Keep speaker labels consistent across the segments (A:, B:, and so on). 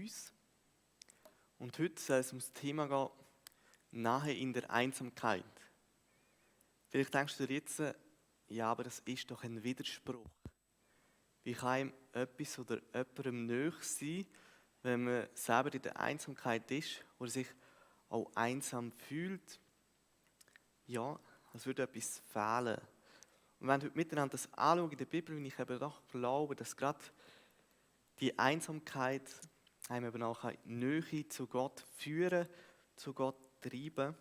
A: uns. Und heute soll es um das Thema gehen, nahe in der Einsamkeit. Vielleicht denkst du dir jetzt, ja, aber das ist doch ein Widerspruch. Wie kann einem etwas oder jemandem nahe sein, wenn man selber in der Einsamkeit ist oder sich auch einsam fühlt? Ja, als würde etwas fehlen. Und wenn wir heute miteinander das anschauen in der Bibel, und ich eben doch glaube, dass gerade die Einsamkeit einem eben auch eine Nähe zu Gott führen, zu Gott treiben.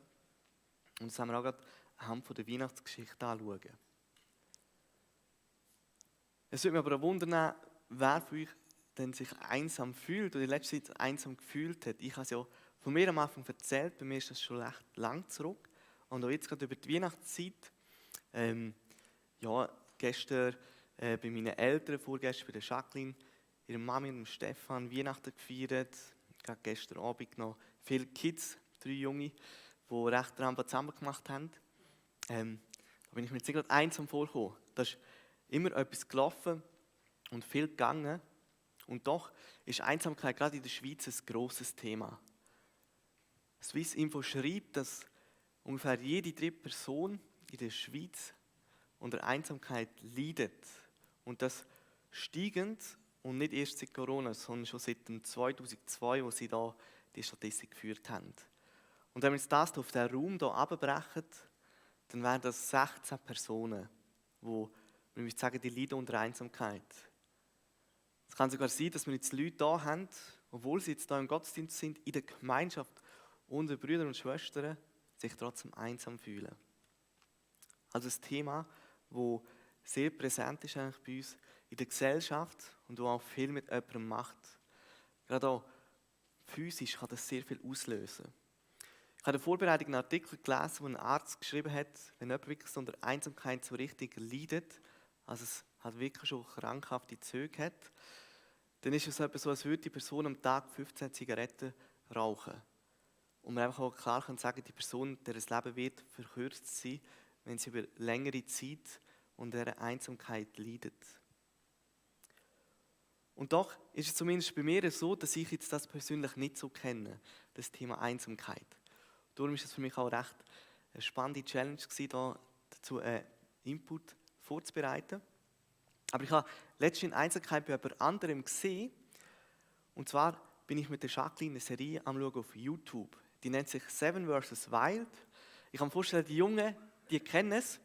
A: Und das haben wir auch gerade anhand der Weihnachtsgeschichte anschauen. Es würde mich aber wundern, wer von euch denn sich einsam fühlt oder in letzter Zeit einsam gefühlt hat. Ich habe es ja von mir am Anfang erzählt, bei mir ist das schon recht lang zurück. Und auch jetzt gerade über die Weihnachtszeit. Gestern bei meinen Eltern, vorgestern bei der Jacqueline, ihrer Mami und Stefan Weihnachten gefeiert. Gerade gestern Abend noch viele Kids, 3 Junge, die recht zusammen gemacht haben. Da bin ich mir jetzt gerade einsam vorgekommen. Da ist immer etwas gelaufen und viel gegangen. Und doch ist Einsamkeit gerade in der Schweiz ein grosses Thema. Swiss Info schreibt, dass ungefähr jede 3. Person in der Schweiz unter Einsamkeit leidet. Und das steigend und nicht erst seit Corona, sondern schon seit 2002, wo sie da die Statistik geführt haben. Und wenn wir jetzt das auf den Raum hier runterbrechen, dann wären das 16 Personen, die, wir sagen, die leiden unter Einsamkeit. Es kann sogar sein, dass wir jetzt Leute da haben, obwohl sie jetzt da im Gottesdienst sind, in der Gemeinschaft unter Brüdern und Schwestern, sich trotzdem einsam fühlen. Also ein Thema, das sehr präsent ist eigentlich bei uns in der Gesellschaft und auch viel mit jemandem macht. Gerade auch physisch kann das sehr viel auslösen. Ich habe in der Vorbereitung einen Artikel gelesen, wo ein Arzt geschrieben hat, wenn jemand wirklich unter Einsamkeit so richtig leidet, also es hat wirklich schon krankhafte Züge hat, dann ist es so, als würde die Person am Tag 15 Zigaretten rauchen. Und man einfach auch klar kann sagen, die Person, deren Leben wird verkürzt sein, wenn sie über längere Zeit unter dieser Einsamkeit leidet. Und doch ist es zumindest bei mir so, dass ich jetzt das persönlich nicht so kenne, das Thema Einsamkeit. Darum ist es für mich auch recht eine spannende Challenge gewesen, da dazu einen Input vorzubereiten. Aber ich habe letztens Einsamkeit bei jemand anderem gesehen. Und zwar bin ich mit der Jacqueline eine Serie am Schauen auf YouTube. Die nennt sich Seven vs. Wild. Ich kann mir vorstellen, die Jungen, die kennen es.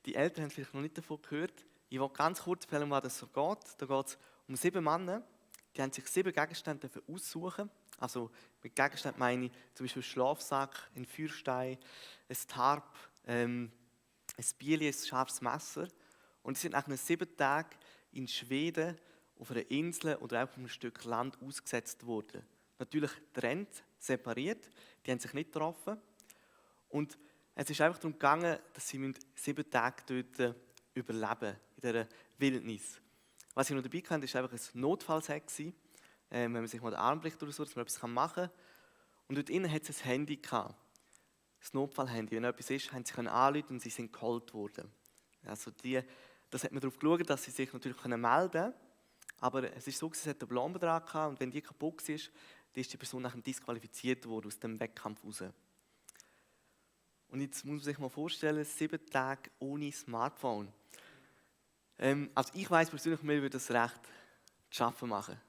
A: Die Eltern haben vielleicht noch nicht davon gehört. Ich will ganz kurz erzählen, um was es so geht. Da geht es um 7 Männer. Die haben sich 7 Gegenstände aussuchen. Also mit Gegenständen meine ich zum Beispiel einen Schlafsack, einen Feuerstein, ein Tarp, ein Bieli, ein scharfes Messer. Und sie sind nach 7 Tagen in Schweden auf einer Insel oder auch auf einem Stück Land ausgesetzt worden. Natürlich getrennt, separiert, die haben sich nicht getroffen. Und es ist einfach darum gegangen, dass sie 7 Tage dort überleben, in dieser Wildnis. Was ich noch dabei hatte, war einfach ein Notfallsack, wenn man sich mal den Arm bricht oder so, dass man etwas machen kann. Und dort innen hat es ein Handy gehabt, das Notfallhandy. Wenn etwas ist, haben sie anrufen und sie sind geholt worden. Also das hat man darauf geschaut, dass sie sich natürlich melden können. Aber es ist so, es hat einen Blombe dran gehabt und wenn die kaputt ist, dann ist die Person nachher disqualifiziert worden aus dem Wettkampf raus. Und jetzt muss man sich mal vorstellen, 7 Tage ohne Smartphone. Also ich weiss persönlich, mir würde das recht zu schaffen machen.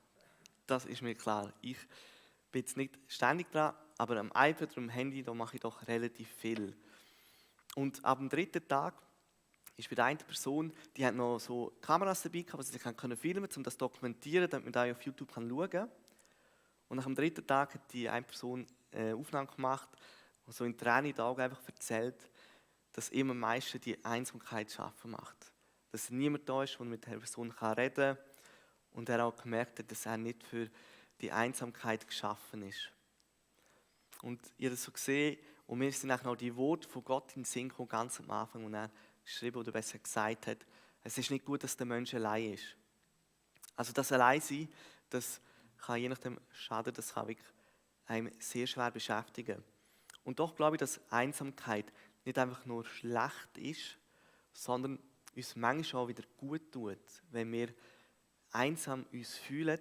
A: Das ist mir klar. Ich bin jetzt nicht ständig dran, aber am iPad oder am Handy da mache ich doch relativ viel. Und ab dem 3. Tag ist bei der einen Person, die hat noch so Kameras dabei gehabt, die sie filmen können, um das zu dokumentieren, damit man da auf YouTube schauen kann. Und nach dem 3. Tag hat die eine Person eine Aufnahme gemacht, die so in Tränen in den Augen einfach erzählt, dass ihm am meisten die Einsamkeit zu schaffen macht. Dass niemand da ist, der mit der Person reden kann und er auch gemerkt hat, dass er nicht für die Einsamkeit geschaffen ist. Und ihr habt das so gesehen, und mir sind auch noch die Worte von Gott in den Sinn gekommen, ganz am Anfang, und er geschrieben oder besser gesagt hat, es ist nicht gut, dass der Mensch allein ist. Also das Alleinsein, das kann je nachdem schaden, das kann wirklich einem sehr schwer beschäftigen. Und doch glaube ich, dass Einsamkeit nicht einfach nur schlecht ist, sondern uns manchmal auch wieder gut tut, wenn wir einsam uns fühlen,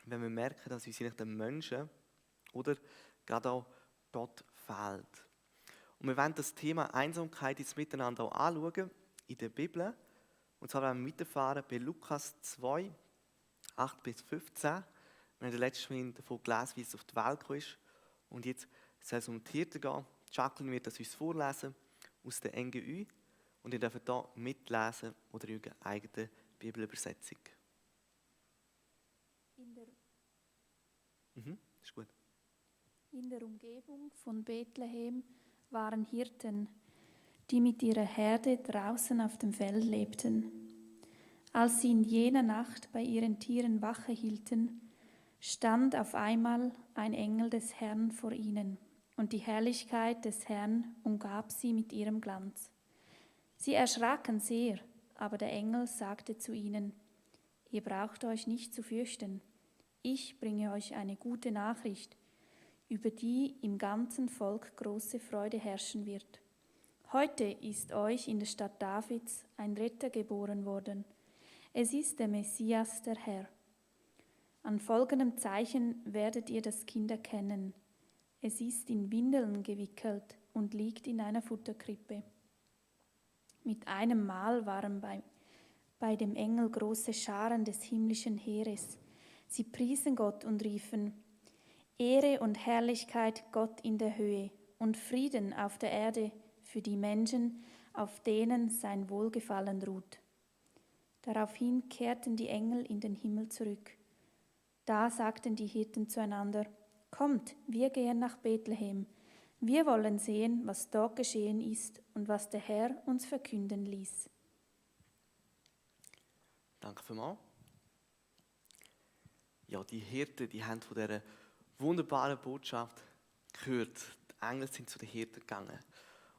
A: wenn wir merken, dass uns den Menschen oder gerade auch Gott fehlt. Und wir wollen das Thema Einsamkeit jetzt miteinander auch anschauen in der Bibel. Und zwar werden wir weiterfahren bei Lukas 2, 8 bis 15. Wir haben letztes Mal davon gelesen, wie es auf die Welt gekommen ist. Und jetzt soll es um die Hirten gehen. Jacqueline wird das uns vorlesen aus der NGÜ. Und ihr dürft hier mitlesen oder eure eigene Bibelübersetzung. Ist gut.
B: In der Umgebung von Bethlehem waren Hirten, die mit ihrer Herde draußen auf dem Feld lebten. Als sie in jener Nacht bei ihren Tieren Wache hielten, stand auf einmal ein Engel des Herrn vor ihnen, und die Herrlichkeit des Herrn umgab sie mit ihrem Glanz. Sie erschraken sehr, aber der Engel sagte zu ihnen: Ihr braucht euch nicht zu fürchten. Ich bringe euch eine gute Nachricht, über die im ganzen Volk große Freude herrschen wird. Heute ist euch in der Stadt Davids ein Retter geboren worden. Es ist der Messias, der Herr. An folgendem Zeichen werdet ihr das Kind erkennen. Es ist in Windeln gewickelt und liegt in einer Futterkrippe. Mit einem Mal waren bei dem Engel große Scharen des himmlischen Heeres. Sie priesen Gott und riefen: Ehre und Herrlichkeit Gott in der Höhe und Frieden auf der Erde für die Menschen, auf denen sein Wohlgefallen ruht. Daraufhin kehrten die Engel in den Himmel zurück. Da sagten die Hirten zueinander: Kommt, wir gehen nach Bethlehem. Wir wollen sehen, was dort geschehen ist und was der Herr uns verkünden ließ.
A: Danke vielmals. Ja, die Hirten, die haben von dieser wunderbaren Botschaft gehört. Die Engel sind zu den Hirten gegangen.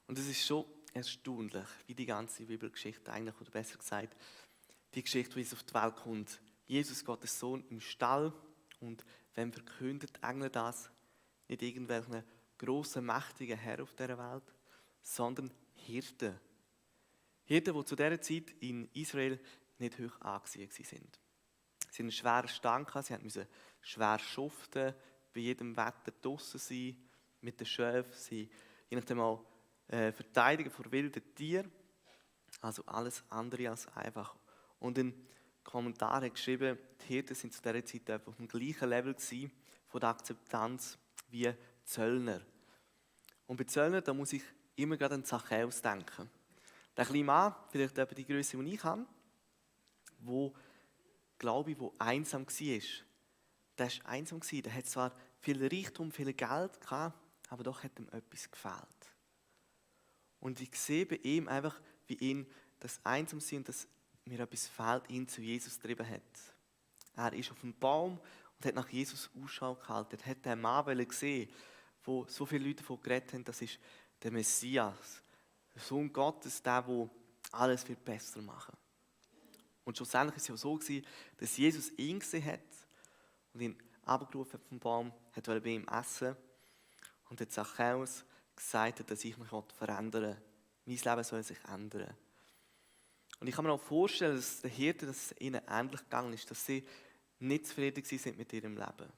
A: Und es ist schon erstaunlich, wie die ganze Bibelgeschichte eigentlich, oder besser gesagt, die Geschichte, wie es auf die Welt kommt. Jesus, Gottes Sohn, im Stall, und wem verkündet die Engel das? Nicht irgendwelchen grossen, mächtigen Herren auf dieser Welt, sondern Hirten. Hirten, die zu dieser Zeit in Israel nicht hoch angesehen waren. Sie hatten einen schweren Stand, sie mussten schwer schuften, bei jedem Wetter draussen sein, mit den Schöfen, sie je nachdem auch verteidigen vor wilden Tieren. Also alles andere als einfach. Und in Kommentaren hat geschrieben, die Hirten sind zu dieser Zeit auf dem gleichen Level gewesen, von der Akzeptanz wie Zöllner. Und bei Zöllner, da muss ich immer gerade an Zachäus denken. Der kleine Mann, vielleicht etwa die Größe, die ich habe, wo, glaube ich, wo einsam war. Der war einsam, der hat zwar viel Reichtum, viel Geld gehabt, aber doch hat ihm etwas gefehlt. Und ich sehe bei ihm einfach, wie ihn das Einsamsein und dass mir etwas fehlt, ihn zu Jesus getrieben hat. Er ist auf dem Baum und hat nach Jesus Ausschau gehalten. Er hat den Mann gesehen, wo so viele Leute davon geredet haben, das ist der Messias, der Sohn Gottes, der alles viel besser machen wird. Und schlussendlich war es ja so, dass Jesus ihn gesehen hat und ihn abgerufen hat vom Baum, hat bei ihm essen und hat Zachäus gesagt, dass ich mich verändern will. Mein Leben soll sich ändern. Und ich kann mir auch vorstellen, dass den Hirten, dass es ihnen ähnlich gegangen ist, dass sie nicht zufrieden waren mit ihrem Leben.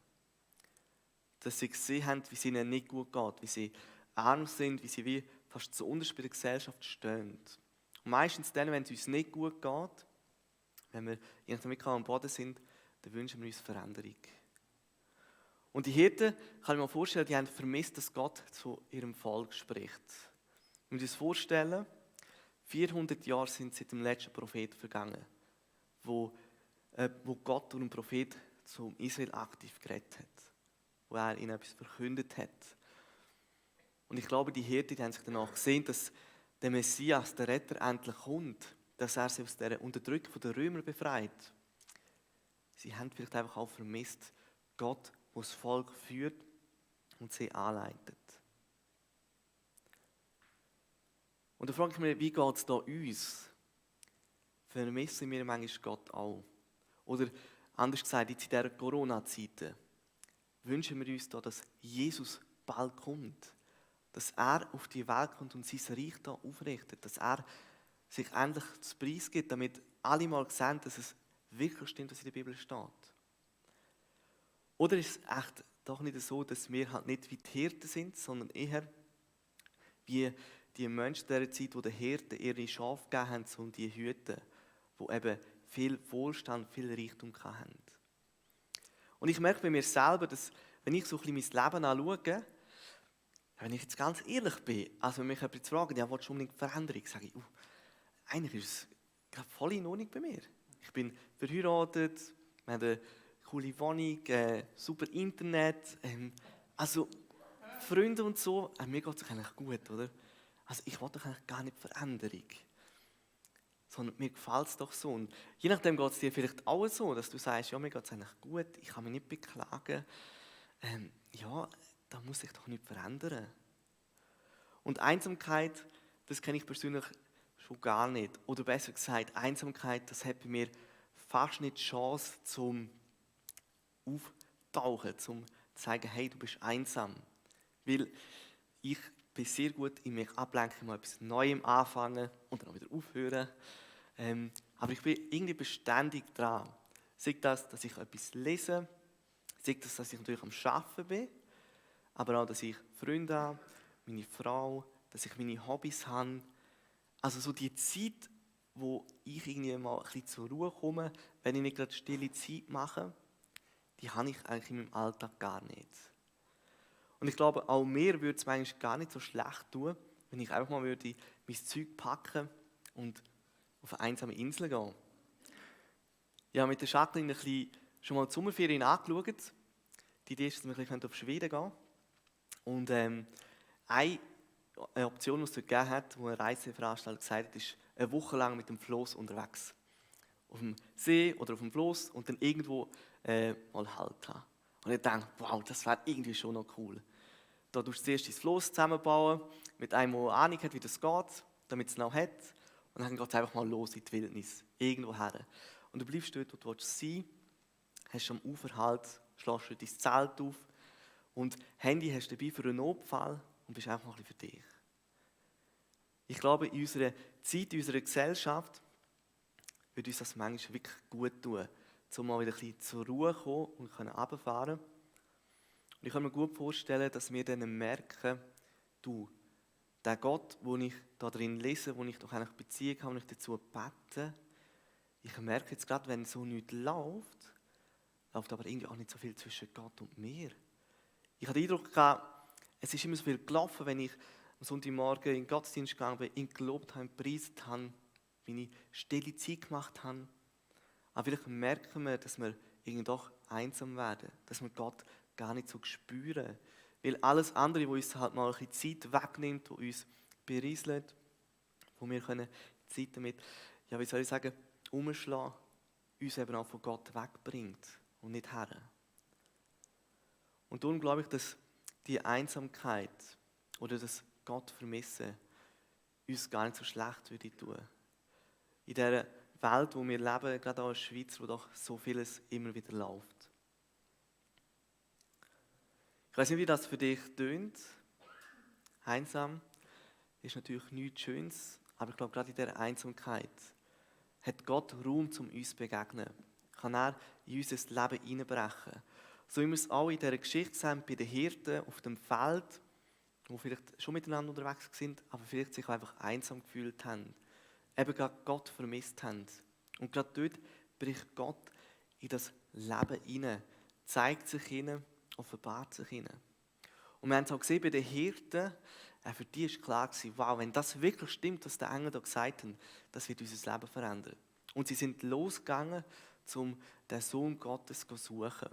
A: Dass sie gesehen haben, wie es ihnen nicht gut geht, wie sie arm sind, wie sie wie fast zu unterst bei der Gesellschaft stehen. Und meistens dann, wenn es uns nicht gut geht, wenn wir irgendwie am Boden sind, dann wünschen wir uns Veränderung. Und die Hirten, kann ich mir vorstellen, die haben vermisst, dass Gott zu ihrem Volk spricht. Wir müssen uns vorstellen, 400 Jahre sind seit dem letzten Prophet vergangen, wo Gott durch einen Prophet zum Israel aktiv geredet hat, wo er ihnen etwas verkündet hat. Und ich glaube, die Hirten die haben sich danach gesehen, dass der Messias, der Retter, endlich kommt, dass er sie aus der Unterdrückung der Römer befreit. Sie haben vielleicht einfach auch vermisst, Gott, der das Volk führt und sie anleitet. Und da frage ich mich, wie geht es da uns? Vermissen wir manchmal Gott auch? Oder anders gesagt, jetzt in dieser Corona-Zeit wünschen wir uns da, dass Jesus bald kommt. Dass er auf die Welt kommt und sein Reich da aufrichtet. Dass er sich endlich zu Preis gibt, damit alle mal sehen, dass es wirklich stimmt, was in der Bibel steht. Oder ist es echt doch nicht so, dass wir halt nicht wie die Hirten sind, sondern eher wie die Menschen dieser Zeit, die den Hirten ihre Schafe gegeben haben, um die Hüten, die eben viel Wohlstand, viel Reichtum hatten. Und ich merke bei mir selber, dass, wenn ich so ein bisschen mein Leben anschaue, wenn ich jetzt ganz ehrlich bin, also wenn mich jemand fragt, ja, willst du unbedingt Veränderung, sage ich, eigentlich ist es gerade voll in Ordnung bei mir. Ich bin verheiratet, wir haben eine coole Wohnung, super Internet, also Freunde und so, mir geht es eigentlich gut, oder? Also ich will doch eigentlich gar nicht Veränderung, sondern mir gefällt es doch so. Und je nachdem geht es dir vielleicht auch so, dass du sagst, ja, mir geht es eigentlich gut, ich kann mich nicht beklagen. Ja, da muss ich doch nicht verändern. Und Einsamkeit, das kenne ich persönlich schon gar nicht. Oder besser gesagt, Einsamkeit, das hat bei mir fast nicht die Chance zum Auftauchen, zum zu sagen, hey, du bist einsam. Weil ich bin sehr gut in mich ablenken, mal etwas Neuem anfangen und dann auch wieder aufhören. Aber ich bin irgendwie beständig dran. Sei das, dass ich etwas lese, sei das, dass ich natürlich am Arbeiten bin, aber auch, dass ich Freunde habe, meine Frau, dass ich meine Hobbys habe. Also so die Zeit, wo ich irgendwie mal ein bisschen zur Ruhe komme, wenn ich nicht gerade stille Zeit mache, die habe ich eigentlich in meinem Alltag gar nicht. Und ich glaube, auch mir würde es mir eigentlich gar nicht so schlecht tun, wenn ich einfach mal würde mein Zeug packen und auf eine einsame Insel gehen. Ich habe mit der Jacqueline ein bisschen schon mal die Sommerferien angeschaut. Die Idee ist, dass wir ein bisschen auf Schweden gehen können. Und eine Option, die es dort gegeben hat, wo ein Reiseveranstalter gesagt hat, ist eine Woche lang mit dem Floß unterwegs. Auf dem See oder auf dem Floß und dann irgendwo mal Halt haben. Und ich dachte, wow, das wäre irgendwie schon noch cool. Da tust du zuerst dein Floß zusammenbauen, mit einem, der Ahnung hat, wie das geht, damit es noch hat. Und dann geht es einfach mal los in die Wildnis, irgendwo her. Und du bleibst dort, wo du sein willst, hast am Ufer halt, schlägst du dein Zelt auf und Handy hast du dabei für einen Notfall und bist einfach mal ein bisschen für dich. Ich glaube, in unserer Zeit, in unserer Gesellschaft, würde uns das manchmal wirklich gut tun, um mal wieder ein bisschen zur Ruhe zu kommen und runterfahren können. Und ich kann mir gut vorstellen, dass wir dann merken, du, der Gott, den ich da drin lese, wo ich doch eigentlich Beziehung habe, wo ich dazu bete, ich merke jetzt gerade, wenn so nichts läuft aber irgendwie auch nicht so viel zwischen Gott und mir. Ich hatte den Eindruck gehabt, es ist immer so viel gelaufen, wenn ich am Sonntagmorgen in den Gottesdienst gegangen bin, ihn gelobt habe, gepreist habe, wie ich stille Zeit gemacht habe. Aber vielleicht merken wir, dass wir irgendwie doch einsam werden, dass wir Gott gar nicht so spüren. Weil alles andere, was uns halt mal ein bisschen Zeit wegnimmt, was uns berieselt, wo wir können Zeit damit, ja, wie soll ich sagen, umschlagen, uns eben auch von Gott wegbringt und nicht her. Und darum glaube ich, dass die Einsamkeit oder das Gott vermissen uns gar nicht so schlecht würde tun. In dieser Welt, wo wir leben, gerade auch in der Schweiz, wo doch so vieles immer wieder läuft. Ich weiß nicht, wie das für dich tönt. Einsam ist natürlich nichts Schönes, aber ich glaube, gerade in dieser Einsamkeit hat Gott Raum, um uns zu begegnen. Kann er in unser Leben hineinbrechen. So wie wir es auch in dieser Geschichte sehen, bei den Hirten auf dem Feld, die vielleicht schon miteinander unterwegs sind, aber vielleicht sich auch einfach einsam gefühlt haben. Eben gerade Gott vermisst haben. Und gerade dort bricht Gott in das Leben hinein, zeigt sich ihnen, offenbart sich ihnen. Und wir haben es auch gesehen bei den Hirten, für die war klar gewesen, wow, wenn das wirklich stimmt, was der Engel da gesagt hat, das wird unser Leben verändern. Und sie sind losgegangen, um den Sohn Gottes zu suchen.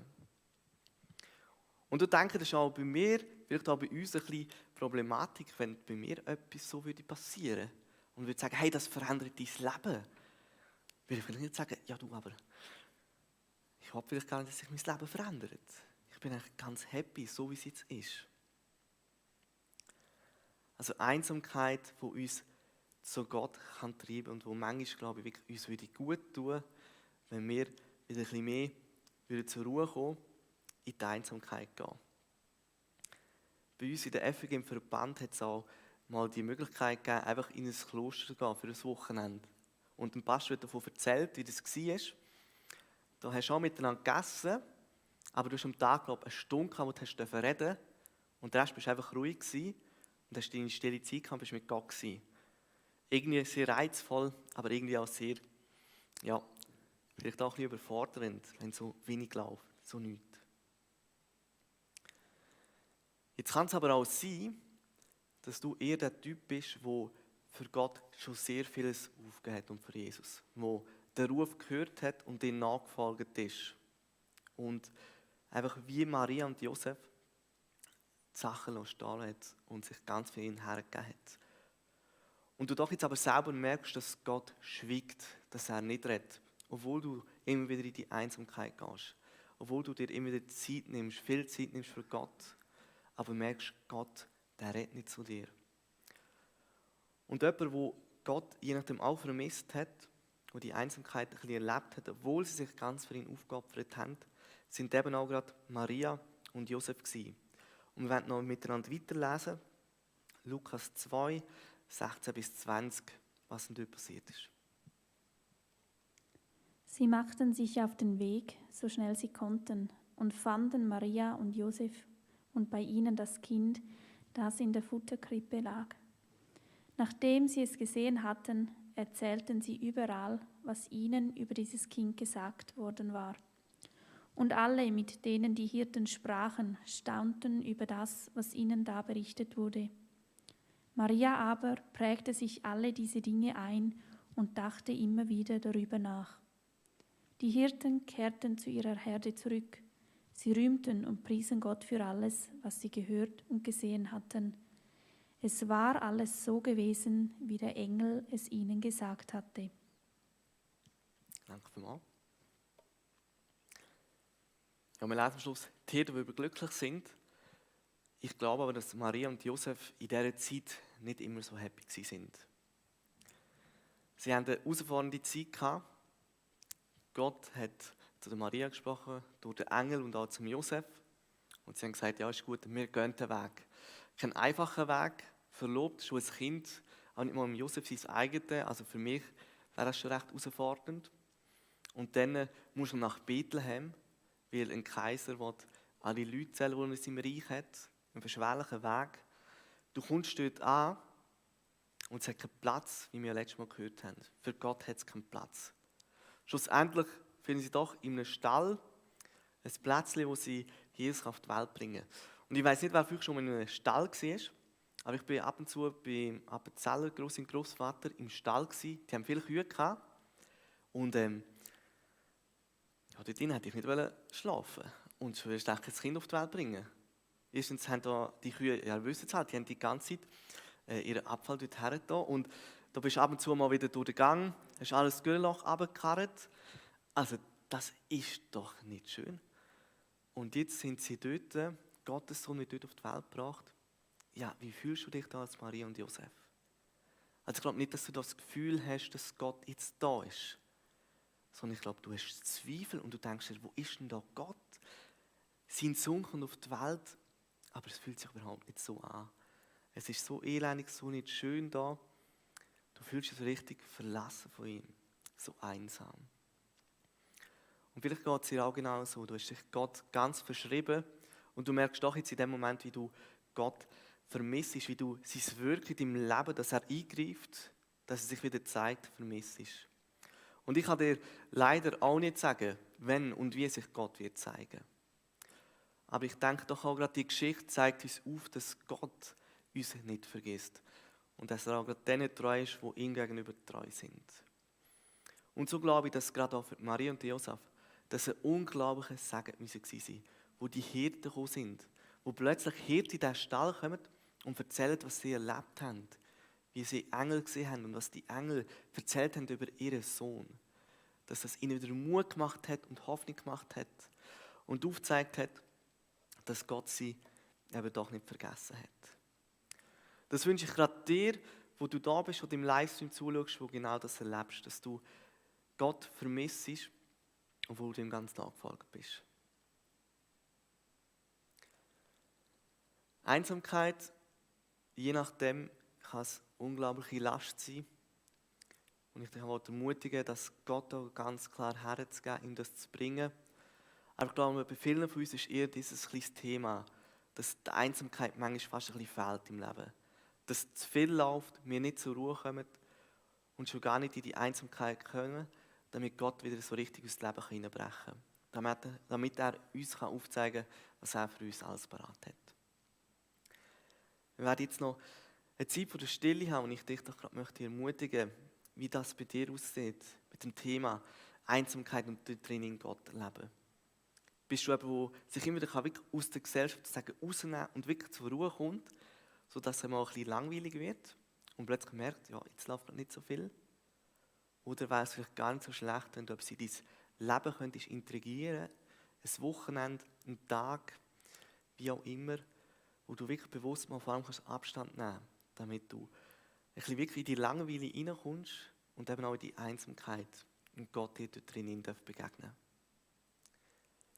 A: Und ich denke, das ist auch bei mir, vielleicht auch bei uns ein bisschen Problematik, wenn bei mir etwas so passieren würde. Und würde sagen, hey, das verändert dein Leben. Würde ich vielleicht nicht sagen, ja du, aber ich hoffe vielleicht gar nicht, dass sich mein Leben verändert. Ich bin eigentlich ganz happy, so wie es jetzt ist. Also Einsamkeit, die uns zu Gott kann treiben und wo manchmal, glaube ich, wirklich uns würde gut tun, wenn wir wieder ein bisschen mehr zur Ruhe kommen, in die Einsamkeit gehen. Bei uns in der FG im Verband hat es auch mal die Möglichkeit gegeben, einfach in ein Kloster zu gehen für ein Wochenende. Und ein Pastor hat davon erzählt, wie das war. Da hast du auch miteinander gegessen, aber du hast am Tag, glaube ich, eine Stunde gehabt, wo du hast reden durften und der Rest bist du einfach ruhig gewesen und hast deine stille Zeit gehabt und bist mit Gott gewesen. Irgendwie sehr reizvoll, aber irgendwie auch sehr, ja, vielleicht auch ein bisschen überfordernd, wenn so wenig läuft, so nichts. Jetzt kann es aber auch sein, dass du eher der Typ bist, der für Gott schon sehr vieles aufgegeben hat und für Jesus, der den Ruf gehört hat und ihm nachgefolgt ist. Und einfach wie Maria und Josef die Sachen stehen hat und sich ganz für ihn hergegeben hat. Und du doch jetzt aber selber merkst, dass Gott schweigt, dass er nicht redet, obwohl du immer wieder in die Einsamkeit gehst, obwohl du dir immer wieder Zeit nimmst, viel Zeit nimmst für Gott, aber merkst, Gott, der redet nicht zu dir. Und jemand, der Gott je nachdem auch vermisst hat, der die Einsamkeit ein bisschen erlebt hat, obwohl sie sich ganz für ihn aufgeopfert haben, sind eben auch gerade Maria und Josef gewesen. Und wir werden noch miteinander weiterlesen, Lukas 2, 16 bis 20, was denn dort passiert ist.
B: Sie machten sich auf den Weg, so schnell sie konnten, und fanden Maria und Josef und bei ihnen das Kind, das in der Futterkrippe lag. Nachdem sie es gesehen hatten, erzählten sie überall, was ihnen über dieses Kind gesagt worden war. Und alle, mit denen die Hirten sprachen, staunten über das, was ihnen da berichtet wurde. Maria aber prägte sich alle diese Dinge ein und dachte immer wieder darüber nach. Die Hirten kehrten zu ihrer Herde zurück. Sie rühmten und priesen Gott für alles, was sie gehört und gesehen hatten. Es war alles so gewesen, wie der Engel es ihnen gesagt hatte.
A: Danke vielmals. Ja, wir lesen am Schluss, die Hirten, die überglücklich sind. Ich glaube aber, dass Maria und Josef in dieser Zeit nicht immer so happy waren. Sie hatten eine herausfordernde Zeit gehabt. Gott hat zu der Maria gesprochen, durch den Engel und auch zum Josef. Und sie haben gesagt, ja, ist gut, wir gehen den Weg. Kein einfacher Weg, verlobt, schon ein Kind, auch nicht mal im Josef sein eigenes. Also für mich wäre das schon recht herausfordernd. Und dann muss er nach Bethlehem, weil ein Kaiser will alle Leute zählen, die er in seinem Reich hat. Ein beschwerlicher Weg. Du kommst dort an und es hat keinen Platz, wie wir letztes Mal gehört haben. Für Gott hat es keinen Platz. Schlussendlich finden sie doch in einem Stall ein Plätzchen, wo sie Jesus auf die Welt bringen. Und ich weiss nicht, wer vielleicht schon mal in einem Stall war, aber ich bin ab und zu bei Appenzeller, Großvater, im Stall gewesen. Die haben viele Kühe gehabt. Und ja, dort drin hätte ich nicht schlafen wollen. Und so willst du das Kind auf die Welt bringen. Erstens haben da die Kühe, ja, wissen es halt, die haben die ganze Zeit ihren Abfall dort hergetan. Und da bist du ab und zu mal wieder durch den Gang, hast alles Gürloch runtergekarrt. Also, das ist doch nicht schön. Und jetzt sind sie dort, Gottes Sohn wird dort auf die Welt gebracht. Ja, wie fühlst du dich da als Maria und Josef? Also ich glaube nicht, dass du das Gefühl hast, dass Gott jetzt da ist. Sondern ich glaube, du hast Zweifel und du denkst dir, wo ist denn da Gott? Sein Sohn kommt auf die Welt, aber es fühlt sich überhaupt nicht so an. Es ist so elendig, so nicht schön da. Du fühlst dich so richtig verlassen von ihm, so einsam. Und vielleicht geht es dir auch genau so. Du hast dich Gott ganz verschrieben und du merkst doch jetzt in dem Moment, wie du Gott vermisst, wie du sein Wirken in deinem Leben, dass er eingreift, dass er sich wieder zeigt, vermisst. Und ich kann dir leider auch nicht sagen, wenn und wie sich Gott wird zeigen. Aber ich denke doch auch gerade, die Geschichte zeigt uns auf, dass Gott uns nicht vergisst. Und dass er auch gerade denen treu ist, die ihm gegenüber treu sind. Und so glaube ich, dass gerade auch für Maria und Josef, dass ein unglaublicher Segen gewesen sein, wo die Hirten gekommen sind, wo plötzlich Hirten in diesen Stall kommen und erzählen, was sie erlebt haben, wie sie Engel gesehen haben und was die Engel erzählt haben über ihren Sohn. Dass das ihnen wieder Mut gemacht hat und Hoffnung gemacht hat und aufgezeigt hat, dass Gott sie eben doch nicht vergessen hat. Das wünsche ich gerade dir, wo du da bist, wo du im Livestream zuschaust, wo genau das erlebst, dass du Gott vermisst, obwohl du ihm ganz nachgefolgt bist. Einsamkeit, je nachdem, kann es unglaubliche Last sein. Und ich dich ermutige, dass Gott auch ganz klar herzugeben, ihm das zu bringen. Aber ich glaube, bei vielen von uns ist eher dieses kleines Thema, dass die Einsamkeit manchmal fast ein bisschen fehlt im Leben. Dass zu viel läuft, wir nicht zur Ruhe kommen und schon gar nicht in die Einsamkeit können, damit Gott wieder so richtig ins Leben hineinbrechen kann. Damit er uns aufzeigen kann, was er für uns alles parat hat. Wir werden jetzt noch eine Zeit von der Stille haben und ich dich doch gerade möchte ermutigen, wie das bei dir aussieht mit dem Thema Einsamkeit und dort drin in Gott leben. Bist du jemand, der sich immer wieder wirklich aus der Gesellschaft rausnehmen und wirklich zur Ruhe kommt, sodass er mal ein bisschen langweilig wird und plötzlich merkt, ja, jetzt läuft nicht so viel? Oder wäre es vielleicht gar nicht so schlecht, wenn du in dein Leben könntest integrieren, ein Wochenende, einen Tag, wie auch immer, wo du wirklich bewusst mal vor allem Abstand nehmen kannst, damit du ein bisschen wirklich in die Langeweile reinkommst und eben auch in die Einsamkeit und Gott dir dort drinnen begegnen darf.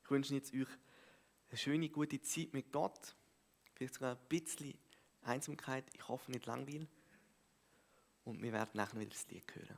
A: Ich wünsche jetzt euch eine schöne, gute Zeit mit Gott, vielleicht sogar ein bisschen Einsamkeit, ich hoffe nicht langweilig und wir werden nachher wieder das Lied hören.